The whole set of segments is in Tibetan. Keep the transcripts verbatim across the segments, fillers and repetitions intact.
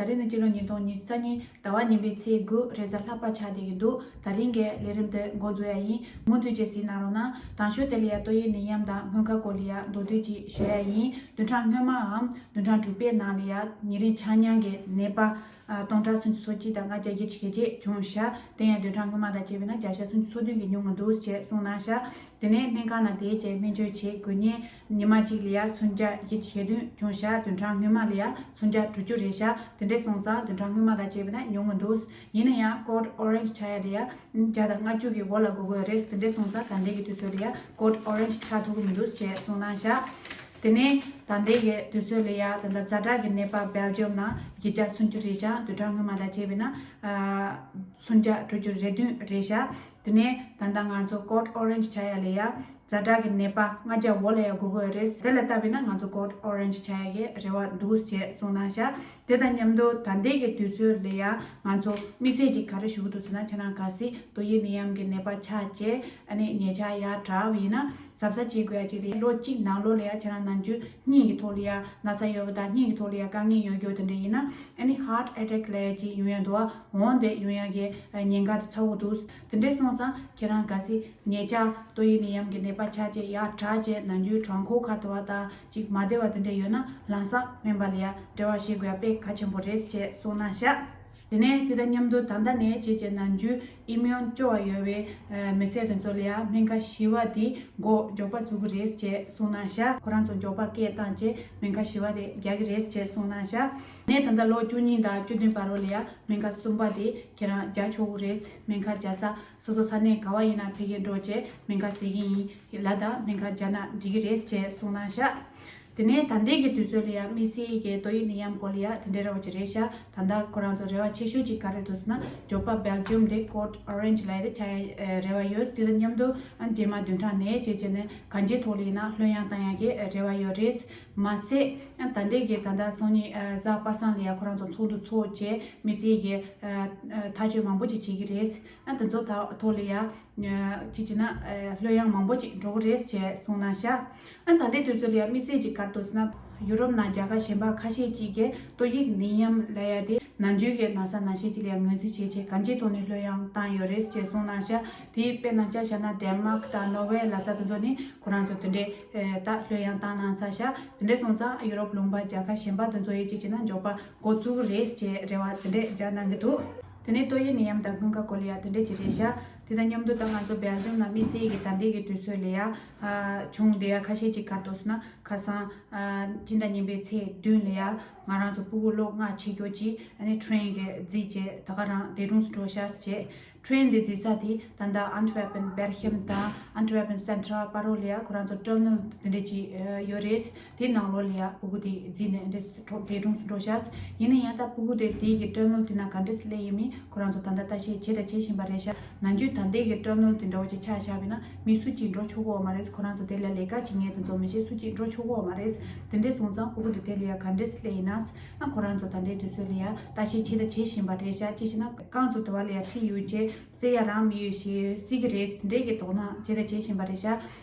ད་རེས་ནི་སྤྱི་ལོ་ཉིས་སྟོང་ཉི་ཤུ་རྩ་གཉིས་ཟླ་བ་གཉིས་པའི་ཚེས་དགུ་རེས་གཟའ་ལྷག་པ་ཆགས་བསྡད་ཀྱི་འདུག་ད་རིང་གི་ལས་རིམ་དེ་འགོ་འཛུགས་ཡ་ཡིན། མུ་མཐུད་བྱས་གཟིགས་གནང་རོགས་གནང་། དང་ཤོས་དེ་ལ་ཡ་ཏོག་དབྱིབས་ནད་ཡམས་དང་སྔོན་ཁ་སྐོར་ལ་ཡ་མདོར་བསྡུས་ཅིག་ཞུ་ཡ་ཡིན། བདུན་ཕྲག་སྔོན་མའམ་བདུན་ཕྲག་དྲུག་པའི་ནང་ལ་ཡ་ཉིན་རེའི་ཆ་སྙོམས་ཀྱི་ནད་པ་ཨ་སྟོང་ཕྲག་སུམ་ཅུ་སོ་གཅིག་དང་ལྔ་བརྒྱ་བཞི་བཅུ་ཞེ་བརྒྱད་བྱུང་ཤག་དེ་ཡང་བདུན་ཕྲག་སྔོན་མ་དང་བཅས་པ་ཡིན་ན་བརྒྱ་ཆ་སུམ་ཅུ་སོ་བདུན་གྱིས་ཉུང་ངུ་འདུག་ཅེས་གསུངས་གནང་ཤག་དེ་ནས་སྨན་ཁང་ནང་བསྡད་བྱས་སྨན་བཅོས་བྱེད་དགོས་མཁན་ཉི་མ་གཅིག་ལ་ཡ་སུམ་བརྒྱ་བཞི་བཅུ་ཞེ་བདུན་བྱུང་ཤག་བདུན་ཕྲག་སྔོན་མ་ལ་ཡ་སུམ་བརྒྱ་དྲུག་ཅུ་རེད་ཤག་དེ་འདྲས་སོང་ཙང་བདུན་ཕྲག་སྔོན་མ་དང་བཅས་པ་ཡིན་ན་ཉུང་ངུ་འདུག་ཡིན་ན་ཡང་code orange ཆགས་ཡ་དེ་ཡ་བརྒྱ་དང་ལྔ་བཅུ་གི་འོག་ལ་དགོས་ཀྱི་རེད། དེ་འདྲས་སོང་ཙང་ད་ལྟའི་གི་དུས་ཚོད་ལ་ཡ་code orange ཆགས་ཐུབ་ཀྱི་མི་འདུག་ཅེས་གསུངས་གནང་ཤག་དེ་ནས་ད་ལྟའི་གི་དུས་ཚོད་ལ་ཡ་ད་ལྟ་ཛ་དྲག་གི་ནད་པ་སྦེལ་ཇམ་ནང་བརྒྱ་ཆ་སུམ་ཅུ་རེད་ཤག་བདུན་ཕྲག་སྔོན་མ་དང་བཅས་པ་ཡིན་ན་ཨ་སུམ་བརྒྱ་དྲུག་ཅུ་རེ་བདུན་རེད་ཤག་དེ་ནས་ད་ལྟ་ང་ཚོ་code orange ཆགས་ཡ་ལ་ཡ་ཛ་དྲག་གི་ནད་པ་ལྔ་བརྒྱ་འོག་ལ་ཡ་དགོས་ཀྱི་རེད། དེ་ལ་ལྟ་བས་ན་ང་ཚོ་code orange ཆགས་ཡ་གི་རེ་བ་འདུག་ཅེས་གསུངས་གནང་ཤག་དེ་དང་མཉམ་དུ་ད་ལྟའི་གི་དུས་ཚོད་ལ་ཡ་ང་ཚོ་དམིགས་བསལ་གྱིས་ག་རེ་ཞུ་གི་འདུག་ཟེར་ན། ཁྱེད་རང་གལ་སྲིད་ཏོག་དབྱིབས་ནད་ཡམས་ཀྱི་ནད་པ་ཆགས་བྱས་ཨ་ནི་ཉེ་ཆར་ཡར་དྲག་པ་ཡིན་ན་གཟབ་གཟབ་བྱེད་དགོས་ཡ་གཅིག་རེད། ལོ་གཅིག་ནང་ལོགས་ལ་ཡ་ཁྱེད་རང་ནམ་རྒྱུན་སྙིང་གི་ཐོག་ལ་ཡ་ན་ཚ་ཡོད་པ་དང་སྙིང་གི་ཐོག་ལ་ཡ་དཀའ་ངལ་ཡོད་རྒྱུ་དེ་འདྲ་ཡིན་ན་ཨ་ནི་heart attack ལབ་ཡ་གཅིག་ཡོང་ཡ་འདུག་བ། འོང་དེ་ཡོང་ཡ་གི་ཉེན་ཁ་དེ་ཚ་པོ་འདུག་དེ་འདྲས་སོང་ཙང་ཁྱེད་རང་གལ་སྲིད་ཉེ་ཆར་ཏོག་དབྱིབས་ནད་ཡམས་ཀྱི་ནད་པ་ཆགས་བྱས་ཡར་དྲག་བྱས་ནམ་རྒྱུན་གྲོད་ཁོག་ཁ་དོག་པ་དང་ཅིག་མ་བདེ་བ་དེ་འདྲ་ཡོད་ན་ལམ་སང་སྨན་པ་ལ་ཡ་འབྲེལ་བ་བྱེད་དགོས་ཡ་དཔེ་གལ་ཆེན་པོ་རེད་ཅེས་གསུངས་གནང་ཤག་དེ་ནས་དེ་དང་མཉམ་དུ་ད་ལྟ་ནས་བྱས་བྱས་ནམ་རྒྱུན་ཨི་མིའུན་སྐྱོ་བ་ཡོད་པའི་ཨ་མི་སེར་དེ་ཚོ་ལ་ཡ་སྨན་ཁང་བཞི་པ་དེ་འགོ་མགྱོགས་པ་བཙུགས་ཀྱི་རེད་ཅེས་གསུངས་གནང་ཤག་ཁོ་རང་ཚོ་མགྱོགས་པ་སྐད་བཏང་བྱས་སྨན་ཁང་བཞི་པ་དེ་རྒྱག་གི་རེད་ཅེས་གསུངས་གནང་ཤག་ནས་ད་ལྟ་ལོ་བཅུ་གཉིས་དང་བཅུ་བདུན་བར་དུ་ལ་ཡ་སྨན་ཁང་གསུམ་པ་དེ་ཁྱེད་རང་རྒྱག་ཆོག་གི་རེད། སྨན་ཁང་རྒྱག་ས་སོ་སོ་ས་གནས་ག་བ་ཡིན་ན་ཕ་གིར་འགྲོ་བྱས་སྨན་ཁང་ཟེར་གྱི་ཡིན་ལབ་དང་སྨན་ཁང་རྒྱག་ན་འགྲིག་གི་རེད་ཅེས་གསུངས་གནང་ཤག་དེ་ནས་ད་ལྟའི་གི་དུས་ཚོད་ལ་ཡ་དམིགས་བསལ་གྱི་ཏོག་དབྱིབས་ནད་ཡམས་སྐོར་ལ་ཡ་དེ་འདྲའི་ར་བ་ཅིག་རེད་ཤག་ད་ལྟ་ཁོ་རང་ཚོ་རེ་བ་ཆེ་ཤོས་ཅིག་ག་རེ་འདུག་ཟེར་ན་མགྱོགས་པ་སྦེལ་ཇམ་དེ་code orange ལབ་ཡ་དེ་ཆགས་ཡ་རེ་བ་ཡོད། དེ་དང་མཉམ་དུ་ཨ་རྗེས་མ་བདུན་ཕྲག་ནས་བྱས་བྱས་ནས་གང་ཅིའི་ཐོག་ལ་ཡིན་ན་ལྷོད་ཡངས་བཏང་ཡ་གི་རེ་བ་ཡོད་རེད། མ་ཟད་ཨ་ད་ལྟའི་གི་ད་ལྟ་སང་ཉིན་ཨ་གཟའ་པ་སངས་ལ་ཡ་ཁོ་རང་ཚོ་ཚོགས་འདུ་ཚོགས་བྱས་དམིགས་བསལ་གྱི་ཨ་ཨ་ཐག་གཅོད་མང་པོ་ཅིག་བྱེད་ཀྱི་རེད། ཨ་དེ་ཚོ་ད་ཐོག་ལ་ཡ་ཅིག་བྱས་ན་ཨ་ལྷོད་ཡངས་མང་པོ་ཅིག་འགྲོ་གི་རེད་ཅེས་གསུངས་གནང་ཤག་ཨ་ད་ལྟའི་དུས་ཚོད་ལ་ཡ་དམིགས་བསལ་གྱི་ག་རེ་འདུག་ཟེར་ན་ཡུ་རོབ་ནང་རྒྱལ་ཁབ་གཞན་པ་ཁ་ཤས་ཅིག་གིས་ཏོག་དབྱིབས་ནད་ཡམས་ལབ་ཡ་དེ་ནམ་རྒྱུན་གྱི་ན་ཚ་ནང་བཞིན་ཅིག་ལ་ཡ་ངོས་འཛིན་བྱས་བྱས་གང་ཅིའི་ཐོག་ནས་ལྷོད་ཡངས་བཏང་ཡོད་རེད་ཅེས་གསུངས་གནང་ཤག་དེའི་དཔེར་ན་ཆ་བཞག་ན་ཌེན་མཱག་དང་ནོར་ཝེ་ལ་ས་དེ་ཚོ་ནི་ཁོ་རང་ཚོ་དེ་འདྲའི་ཨ་ད་ལྷོད་ཡངས་བཏང་གནང་ཚར་ཤག་དེ་འདྲ་སོང་ཙང་ཡུ་རོབ་ལུང་པ་རྒྱལ་ཁབ་གཞན་པ་དེ་ཚོ་ཡིས་ཅིག་བྱས་ན་མགྱོགས་པ་འགོ་བཙུགས་རེད་ཅེས་རེ་བ་དེ་འདྲས་བྱས་གནང་གི་འདུག་དེ་ནས་ཏོག་དབྱིབས་ནད་ཡམས་དང་སྔོན་ཁ་སྐོར་ལ་ཡ་དེ་འདྲས་ཅིག་རེད་ཤག་དེ་དང་མཉམ་དུ་ད་ང་ཚོ་སྦེལ་ཇམ་ནང་དམིགས་བསལ་གྱི་ད་ལྟའི་གི་དུས་ཚོད་ལ་ཡ་ཨ་བྱུང་བསྡད་ཡ་ཁ་ཤས་ཅིག་ག་རེ་འདུག་ཟེར་ན་ཁ་སང་ཨ་སྤྱི་ཟླ་གཉིས་པའི་ཚེས་བདུན་ལ་ཡ་ང་རང་ཚོ་སྤུ་གུ་ལོ་ལྔ་བྱེད་རྒྱུ་ཅིག་ཨ་ནི་ཊེན་གྱིས་བརྫིས་བྱས་ད་ག་རང་འདས་གྲོངས་སུ་འགྲོ་ཤག་ཟེར་བྱས། ཊེན་འདི་འཛིན་ས་དེ་ད་ལྟ་ཨན་ཊི་ཝེར་པན་སྦེར་ཧེམ་དང་ཨན་ཊི་ཝེར་པན་སེན་ཊར་བར་དུ་ལ་ཡ་ཁོ་རང་ཚོ་ཊ་ནལ་དེ་འདྲ་ཅིག་ཡོད་རེད། དེ་ནང་ལོགས་ལ་ཡ་སྤུ་གུ་དེ་འཛིན་ནས་འདི་འདས་གྲོངས་སུ་འགྲོ་ཤག་ཡིན་ན་ཡང་ད་སྤུ་གུ་དེ་དེ་གི་ཊ་ནལ་དེ་ན་ག་འདྲས་སླེབས་ཡིན་མིན་ཁོ་རང་ཚོ་ད་ལྟ་ལྟ་བཤལ་བྱས་དང་བྱེད་བཞིན་པ་རེད་ཤག་ནམ་རྒྱུན་ད་ལྟའི་གི་ཊ་ནལ་དེ་འདྲ་བོ་ཅིག་ཆགས་བཞག་པ་ཡིན་ན་མི་སུ་གཅིག་འགྲོ་ཆོག་གི་ཡོད་མ་རེད། ཁོ་རང་ཚོ་དེ་ལ་ལས་ཀ་བྱེད་མཁན་དེ་ཚོ་མི་ཤེས་སུ་གཅིག་འགྲོ་ཆོག་གི་ཡོད་མ་རེད། དེ་འདྲས་སོང་ཙང་སྤུ་གུ་དེ་དེ་ལ་ཡ་ག་འདྲས་སླེབས་ཡིན་ན། ཨ་ཁོ་རང་ཚོ་ད་ལྟའི་དུས་ཚོད་ལ་ཡ་ལྟ་བཤལ་བྱས་དང་བྱེད་བཞིན་པ་རེད་ཤག་ཅི་ཞེ་ན་རྐང་ཚོ་དེ་བ་ལ་ཡ་ཁྲིད་ཡོད་ཅེས་བསད་ཡ་རང་མི་ཡོད་ཞེས་སྲིད་ཀྱི་རེད་འདྲས་ཀྱི་དོགས་སྣང་བྱས་དང་བྱེད་བཞིན་པ་རེད་ཤག་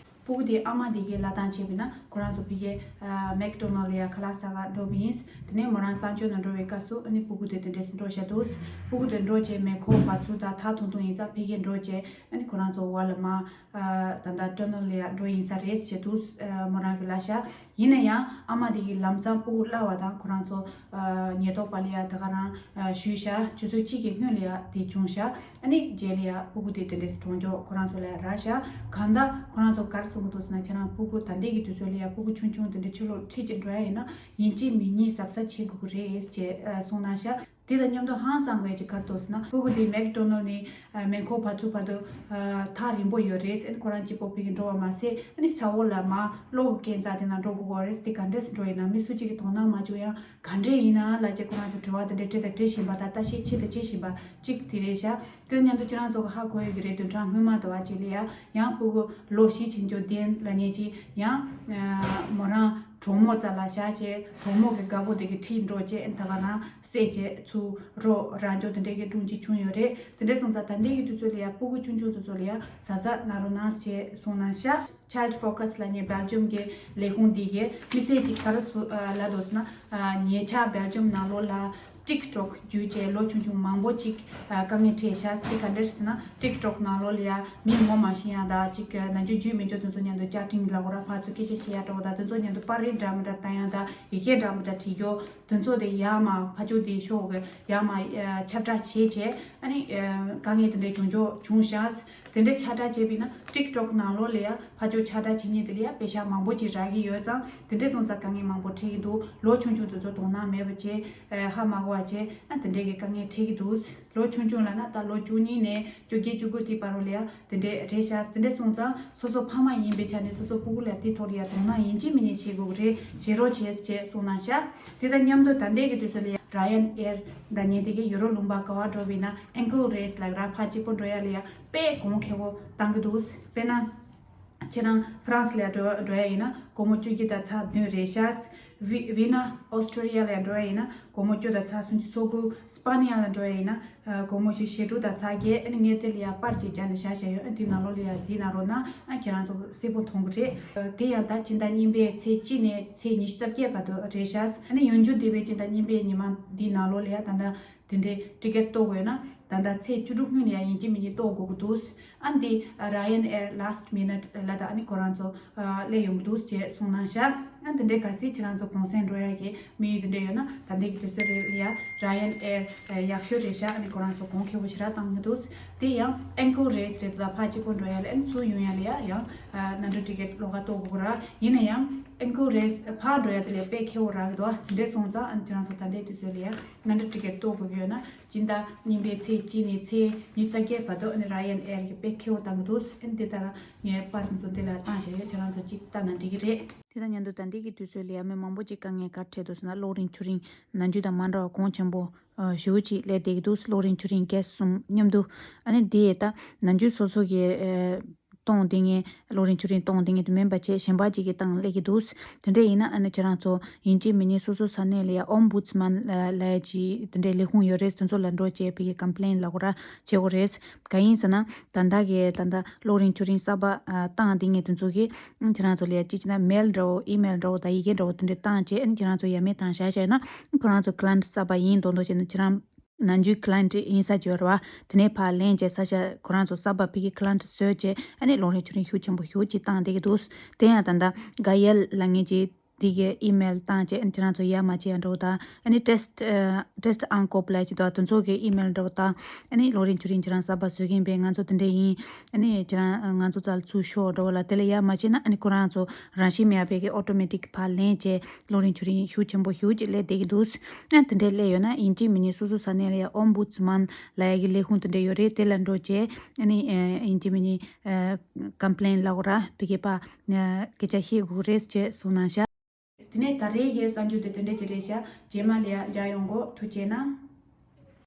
སྤུ་གུ་དེའི་ཨ་མ་དེ་གའི་ལབ་སྟངས་བྱས་པ་ཡིན་ན་ཁོ་རང་ཚོ་ཕ་གིའི་ཨ་མེག་ཌོ་ནལ་ལ་ཡ་ཁ་ལག་ཟ་ག་འགྲོ་བ་ཡིན། དེ་ནས་མོ་རང་གསང་སྤྱོད་ནང་འགྲོ་བའི་སྐབས་སུ་ཨ་ནི་སྤུ་གུ་དེ་དེ་འདྲས་སུ་འགྲོ་བཞག་འདུག་སྤུ་གུ་དེ་འགྲོ་བྱས་མེ་འཁོར་བ་ཚུགས་དང་ཐག་ཐུང་ཐུང་ཡིན་ཙང་ཕ་གིར་འགྲོ་བྱས་ཨ་ནི་ཁོ་རང་ཚོ་བར་ལ་མར་ཨ་ད་ལྟ་ཊ་ནལ་ལ་ཡ་འགྲོ་ཡིན་ས་རེད་ཅེས་འདུག་ཨ་མོ་རང་གིས་ལབ་ཤག་ཡིན་ན་ཡང་ཨ་མ་དེ་གིས་ལམ་སང་སྤུ་གུ་གླ་བ་དང་ཁོ་རང་ཚོ་ཨ་ཉེན་རྟོག་པ་ལ་ཡ་དེ་ག་རང་ཨ་ཞུས་ཤག་ཆུ་ཚོད་གཅིག་གི་སྔོན་ལ་ཡ་དེ་བྱུང་ཤག་ཨ་ནི་རྗེས་ལ་ཡ་སྤུ་གུ་དེ་དེ་འདྲས་གྲོངས་འཇོག་ཁོ་རང་ཚོ་ལ་ཡ་རག་ཤག་གང་ལྟར་ཁོ་རང་ཚོ་ག་རེ་གསུང་གི་འདུག་ཟེར་ན་ཁྱེད་རང་སྤུ་གུ་ད་ལྟའི་གི་དུས་ཚོད་ལ་ཡ་སྤུ་གུ་ཆུང་ཆུང་དེ་འདྲ་ཕྱི་ལོགས་ཁྲིད་ཅིག་འགྲོ་ཡ་ཡིན་ན་ཡིན་གཅིག་མིན་གཉིས་གཟབ་གཟབ་བྱེད་དགོས་ཀྱི་རེད་ཅེས་ཨ་གསུངས་གནང་ཤག་དེ་དང་མཉམ་དུ་ཧང་སང་དགོས་ཀྱི་ག་རེ་འདུག་ཟེར་ན་སྤུ་གུ་དེ་མེག་ཌོ་ནལ་ནས་ཨ་མེ་འཁོར་བ་ཚུགས་བར་དུ་ཨ་ཐག་རིང་པོ་ཡོད་རེད། ཨ་ནི་ཁོ་རང་གཅིག་པོ་ཕ་གིར་འགྲོ་བ་མ་ཟད་ཨ་ནི་ས་འོག་ལ་མར་གློག་གི་རྐྱེན་རྩ་དེ་ནང་འགྲོ་དགོས་པ་རེད། དེ་ག་འདྲས་སུ་འགྲོ་ཡིན་ན་མི་སུ་གཅིག་གི་དོ་སྣང་མ་བྱུང་ཡང་ག་འདྲས་ཡིན་ན་ལབ་བྱས་ཁོ་རང་ཚོ་དྲི་བ་དེ་འདྲ་དྲིས་དང་དྲི་བཞིན་པ་དང་ལྟ་བཤལ་བྱས་དང་བྱེད་བཞིན་པ་གཅིག་དེ་རེད་ཤག་དེ་མཉམ་དུ་ཁྱེད་རང་ཚོ་གི་ཧ་གོ་ཡོད་ཀྱི་རེད། བདུན་ཕྲག་སྔོན་མ་དུ་བ་ཅིག་ལ་ཡ་ཡང་སྤུ་གུ་ལོ་བཞི་ཕྱིན་ཆོག་ལྡན་ལབ་མཁན་ཅིག་ཡང་ཨ་མོ་རང་གྲོགས་མོ་རྩ་ལ་བཞག་བྱས་གྲོགས་མོ་གི་དགའ་པོ་དེ་གི་ཁྲིད་འགྲོ་བྱས་ད་ག་རང་བསད་བྱས་ཚུར་རོགས་རང་འཇོག་དེ་འདྲས་ཀྱི་སྒྲུང་ཅིག་བྱུང་ཡོད་རེད། དེ་འདྲས་སོང་ཙང་ད་ལྟའི་གི་དུས་ཚོད་ལ་ཡ་སྤུ་གུ་ཆུང་ཆུང་དེ་ཚོ་ལ་ཡ་གཟབ་གཟབ་གནང་རོགས་གནང་ཞེས་གསུངས་གནང་ཤག Child Focus ལབ་མཁན་སྦེལ་ཇམ་གྱི་ལས་ཁུངས་འདི་གིས་དམིགས་བསལ་གྱིས་ག་རེ་སུ་ཨ་ལབ་འདུག་ཟེར་ན་ཨ་ཉེ་ཆར་སྦེལ་ཇམ་ནང་ལོགས་ལ་ TikTok་བརྒྱུད་བྱས་ལོ་ཆུང་ཆུང་མང་པོ་ཅིག་ཨ་དཀའ་ངལ་འཕྲད་ཤག་དེ་ག་འདྲ་ཟེར་ན། TikTok་ནང་ལོགས་ལ་ཡ་མི་ངོ་མ་ཤེས་ཡ་དང་ཅིག་ནམ་རྒྱུན་རྒྱུས་མེད་ཅོ་དེ་ཚོ་མཉམ་དུ་ཅ་ཊིང་ལབ་དགོས་ར། ཕར་ཚུར་སྐད་ཆ་བཤད་ཡ་འདྲ་བོ་དང་དེ་ཚོ་མཉམ་དུ་པར་རིས་འདྲ་མི་འདྲ་བཏང་ཡ་དང་ཡི་གེ་འདྲ་མི་འདྲ་བྲིས་རྒྱུ་དེ་ཚོ་དེ་ཡར་མར་ཕར་ཕྱོགས་དེ་ཕྱོགས་གི་ཡར་མར་ཨ་ཁྱབ་བསྒྲགས་བྱས་བྱས་ཨ་ནི་ཨ་དཀའ་ངལ་དེ་འདྲའི་བྱུང་ཆོག་བྱུང་ཤག་དེ་འདྲའི་ཁྱབ་བསྒྲགས་བྱས་པས་ན་TikTok་ནང་ལོགས་ལ་ཡ་ཕར་ཕྱོགས་ཁྱབ་བསྒྲགས་བྱེད་མཁན་དེ་ལ་ཡ་པེ་ཤག་མང་པོ་ཅིག་རག་གི་ཡོད་ཙང་དེ་འདྲའི་སོང་ཙང་དཀའ་ངལ་མང་པོ་འཕྲད་ཀྱི་འདུག་ལོ་ཆུང་ཆུང་དེ་ཚོ་དོ་སྣང་མེད་པ་བྱས་ཨ་ཧ་མ་གོ་བ་བྱས་ཨ་དེ་འདྲའི་གི་དཀའ་ངལ་འཕྲད་ཀྱི་འདུག་ལོ་ཆུང་ཆུང་ལབ་ན་ད་ལོ་བཅུ་གཉིས་ནས་བཅོ་བརྒྱད་བཅུ་དགུ་དེ་བར་དུ་ལ་ཡ་དེ་འདྲས་རེད་ཤག་དེ་འདྲས་སོང་ཙང་སོ་སོ་ཕ་མ་ཡིན་པའི་ཆ་ནས་སོ་སོ་སྤུ་གུ་ལ་དེ་ཐོག་ལ་ཡ་དོ་སྣང་ཡིན་གཅིག་མིན་གཉིས་བྱེད་དགོས་ཀྱི་རེད། བྱེད་རོགས་བྱེད་ཅེས་གསུངས་གནང་ཤག་དེ་དང་མཉམ་དུ་ད་ལྟའི་གི་དུས་ཚོད་ལ་ཡ་Ryanair་ད་ཉིན་དེ་གི་ཡུ་རོབ་ལུང་པ་ག་བ་འགྲོ་བས་ན་ankle race་ལ་ར་ཕར་གཅིག་པོ་འགྲོ་ཡ་ལ་ཡ་དཔེ་གོང་ཁེ་པོ་བཏང་གི་འདུག་དཔེར་ན། ཁྱེད་རང་ཧྥ་རན་སི་ལ་འགྲོ་འགྲོ་ཡ་ཡིན་ན་སྒོར་མོ་བཅུ་བཞི་དང་ཚེག་བདུན་རེད་ཤག་བི་བི་ན་ཨོ་སི་ཀྲོ་ལི་ཡ་ལ་འགྲོ་ཡ་ཡིན་ན་སྒོར་མོ་བཅུ་དང་ཚེག་སུམ་ཅུ་སོ་དགུ། སྤ་ནི་ཡ་ལ་འགྲོ་ཡ་ཡིན་ན་ཨ་སྒོར་མོ་བཞི་ཞེ་དྲུག་དང་ཚེག་བརྒྱད། ཨ་ནི་ངས་དེ་ལ་ཡ་པར་ཅིག་བརྒྱབ་ནས་བཞག་བཞག་ཡོད། ཨ་དེ་ནང་ལོགས་ལ་ཡ་གཟིགས་གནང་རོགས་གནང་། ཨ་ཁྱེད་རང་ཚོ་གཟིགས་པོ་མཐོང་གི་རེད། དེ་ཡང་ད་སྤྱི་ཟླ་གཉིས་པའི་ཚེས་གཅིག་ནས་ཚེས་ཉི་ཤུ་རྩ་བརྒྱད་བར་དུ་རེད་ཤག་ཨ་ནི་ཡོང་རྒྱུ་འདི་བས་སྤྱི་ཟླ་གཉིས་པའི་ཉི་མ་འདི་ནང་ལོགས་ལ་ཡ་ད་ལྟ་དེ་འདྲའི་ཊི་ཀེ་ཊི་གཏོང་དགོས་ན་ད་ལྟ་ཚེས་བཅུ་དྲུག་སྔོན་ལ་ཡ་ཡིན་གཅིག་མིན་གཉིས་གཏོང་དགོས་ཀྱི་འདུག་ཨ་འདི་Ryanair last minute་ལ་ད་ཨ་ནི་ཁོ་རང་ཚོ་ཨ་སླེབས་ཡོང་གི་འདུག་ཅེས་གསུངས་གནང་ཤག་ཨ་འདི་འདྲའི་གལ་སྲིད་ཁྱེད་རང་ཚོ་གུང་སེང་འགྲོ་ཡ་གི་དམིགས་ཡུལ་འདི་འདྲ་ཡོད་ན་ད་འདི་གི་དུས་ཚོད་རེད་ལ་ཡ་Ryanair་ཡག་ཤོས་རེད་ཤག་ཨ་ནི་ཁོ་རང་ཚོ་གོང་ཁེ་པོ་ཞེ་དྲག་བཏང་གི་འདུག་དེ་ཡང་ankle race་རེད། ད་ཕར་གཅིག་པོ་འགྲོ་ཡ་ལ་ཨ་ནི་ཚུར་ཡོང་ཡ་ལ་ཡ་ཡང་ཨ་ནང་འགྲོ་ཊི་ཀེ་ཊི་ལོགས་ཀ་གཏོང་དགོས་ར། ཡིན་ན་ཡང་ankle race་ཕར་འགྲོ་ཡ་དེ་ལས་དཔེ་ཁེ་པོ་རག་གི་འདུག་དེ་འདྲ་སོང་ཙང་ཨ་ནི་ཁྱེད་རང་ཚོ་ད་ལྟའི་དུས་ཚོད་ལ་ཡ་གནམ་གྲུ་ཊི་ཀེ་ཊི་གཏོང་དགོས་ཀྱི་ཡོད་ན་སྤྱི་ཟླ་གཉིས་པའི་ཚེས་གཅིག་ནས་ཚེས་ཉི་ཤུ་རྩ་བརྒྱད་བར་དུ་ཨ་ནི་Ryanair་གི་དཔེ་ཁེ་པོ་བཏང་གི་འདུག་ཨ་ནི་དེ་ལྟར་ངས་པར་འདི་ཚོ་འདི་ལ་བཏང་བཞག་ཡོད། ཁྱེད་རང་ཚོ་གཅིག་ལྟ་ན་འགྲིག་གི་རེད། དེ་དང་མཉམ་དུ་ད་ལྟའི་གི་དུས་ཚོད་ལ་ཡ་མི་མང་པོ་ཅིག་དཀའ་ངལ་ག་རེ་འཕྲད་འདུག་ཟེར་ན་གློག་རིན་ཆུ་རིན་ནམ་རྒྱུན་དང་མ་འདྲ་བ་གོང་ཆེན་པོ་ཨ་ཞེ་པོ་ཅིག་སླེབས་བསྡད་ཀྱི་འདུག་གློག་རིན་ཆུ་རིན་གེ་སི་གསུམ་མཉམ་དུ། ཨ་ནི་དེ་ད་ནམ་རྒྱུན་སོ་སོ་གི་ཨ་གཏོང་བསྡད་མཁན་གློག་རིན་ཆུ་རིན་གཏོང་བསྡད་མཁན་དེ་མིན་པ་བྱས་གཞན་པ་ཅིག་གི་སྟེང་སླེབས་ཀྱི་འདུག་དེ་འདྲ་ཡིན་ན་ཨ་ནི་ཁྱེད་རང་ཚོ་ཡིན་གཅིག་མིན་གཉིས་སོ་སོ་ས་གནས་ལ་ཡ་Ombudsman་ལབ་ཡ་ཅིག་དེ་འདྲའི་ལས་ཁུངས་ཡོད་རེད། དེ་ཚོ་ལ་འགྲོ་བྱས་པའི་ཀམ་པི་ལེན་ལབ་དགོས་ར་བྱེད་དགོས་རེད། གང་ཡིན་ཟེར་ན་ད་ལྟ་གི་ད་ལྟ་གློག་རིན་ཆུ་རིན་གསར་པ་ཨ་བཏང་བསྡད་མཁན་དེ་ཚོ་གིས་ཨ་ཁྱེད་རང་ཚོ་ལ་ཡ་ཅིག་བྱས་ན་མེལ་འདྲ་བོ་ཨི་མེལ་འདྲ་བོ་དང་ཡི་གེ་འདྲ་བོ་དེ་འདྲ་བཏང་བྱས་ཨ་ནི་ཁྱེད་རང་ཚོ་ཡ་མེད་བཏང་བཞག་བཞག་ན་ཁོ་རང་ཚོ་ཀི་ལའེན་ཊི་གསར་པ་ཡིན་མདོག་མདོག་བྱས་ན་ཁྱེད་རང་ནམ་རྒྱུན་ཀི་ལའེན་ཊི་ཡིན་ས་ཅིག་ཡོད་རེད་བ། དེ་ནས་ཕར་ལེན་བྱས་ས་ཆ་ཁོ་རང་ཚོ་གསར་པ་ཕ་གིའི་ཀི་ལའེན་ཊི་བཟོས་བྱས་ཨ་ནི་གློག་རིན་ཆུ་རིན་ཤུགས་ཆེན་པོ་ཞེ་པོ་ཅིག་བཏང་བསྡད་ཀྱི་འདུག་དེ་ཡང་ད་ལྟ་ག་ཡལ་ལབ་མཁན་ཅིག་དེ་གི་ཨི་མེལ་བཏང་བྱས་ཨ་ནི་ཁྱེད་རང་ཚོ་ཡ་མ་བྱེད་ཡ་འདྲ་བོ་དང་ཨ་ནི་ཊེ་སི་ཊི་ཨ་ཊེ་སི་ཊི་ཨན་ཀོབ་ལབ་ཅིག་འདུག་དེ་ཚོ་གི་ཨི་མེལ་འདྲ་བོ་དང་ཨ་ནི་གློག་རིན་ཆུ་རིན་ཁྱེད་རང་གསར་པ་བཟོ་གི་ཡིན་པས་ང་ཚོ་དེ་འདྲ་ཡིན། ཨ་ནི་ཁྱེད་རང་ང་ཚོ་རྩ་ལ་ཚུར་ཤོག་འདྲ་བོ་ལ་དེ་ལ་ཡ་མ་བྱེད་ན་ཨ་ནི་ཁོ་རང་ཚོ་རང་བཞིན་མེད་པའི་གི་ཨོ་ཊོ་མེ་ཊིག་ཕར་ལེན་བྱས་གློག་རིན་ཆུ་རིན་ཤུགས་ཆེན་པོ་ཞེ་པོ་ཅིག་སླེབས་བསྡད་ཀྱི་འདུག་ཨ་དེ་འདྲས་སླེབས་ཡོད་ན་ཡིན་གཅིག་མིན་གཉིས་སོ་སོ་ས་གནས་ལ་ཡ་ཨོམ་བུ་ཛི་མན་ལབ་ཡ་གི་ལས་ཁུངས་དེ་འདྲས་ཡོད་རེད། དེ་ལ་འགྲོ་བྱས་ཨ་ནི་ཡིན་གཅིག་མིན་གཉིས་ཀམ་པི་ལེན་ལབ་དགོས་ར་ཕ་གི་ཕར་སྐད་ཆ་བཤད་དགོས་རེད་ཅེས་གསུངས་གནང་ཤག་དེ་ནས་ད་རེས་ཀྱི་གསར་འགྱུར་དེ་དེ་འདྲས་ཅིག་རེད་ཤག་རྗེས་མ་ལ་ཡ་མཇལ་ཡོང་གོ་ཐུགས་རྗེ་གནང་།